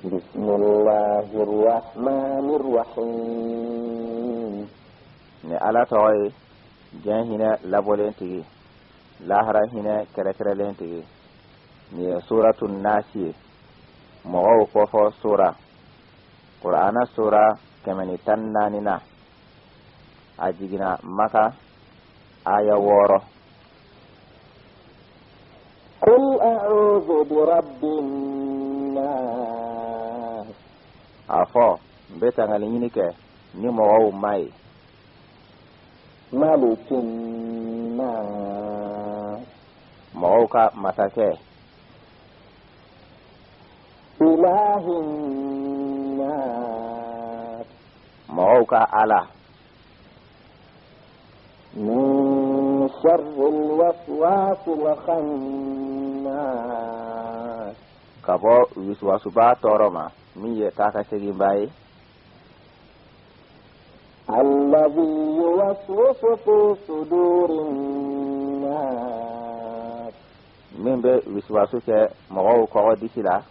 بسم الله الرحمن الرحيم. Ni Ala tɔgɔ ye, diɲɛ hinɛ labɔlen tigi, lahara hinɛ kɛrɛkɛrɛlen tigi. Nin ye Suratu Nasi ye, mɔgɔw kɔfɔ sura, Kurana sura 114 na. A jiginna Maka, aya 6. قل أعوذ برب الناس. A fɔ: n bɛ tangali ɲini kɛ ni mɔgɔw ma ye. ملك الناس. Mɔgɔw ka masakɛ. إله الناس. Mɔgɔw ka Ala. من شر الوسواس الخناس. Ka bɔ wisuwasuba tɔɔrɔ ma, min ye taa ka seginba ye. الذي يوسوس في صدور الناس. Min bɛ wisuwasu kɛ mɔgɔw kɔgɔ disi la.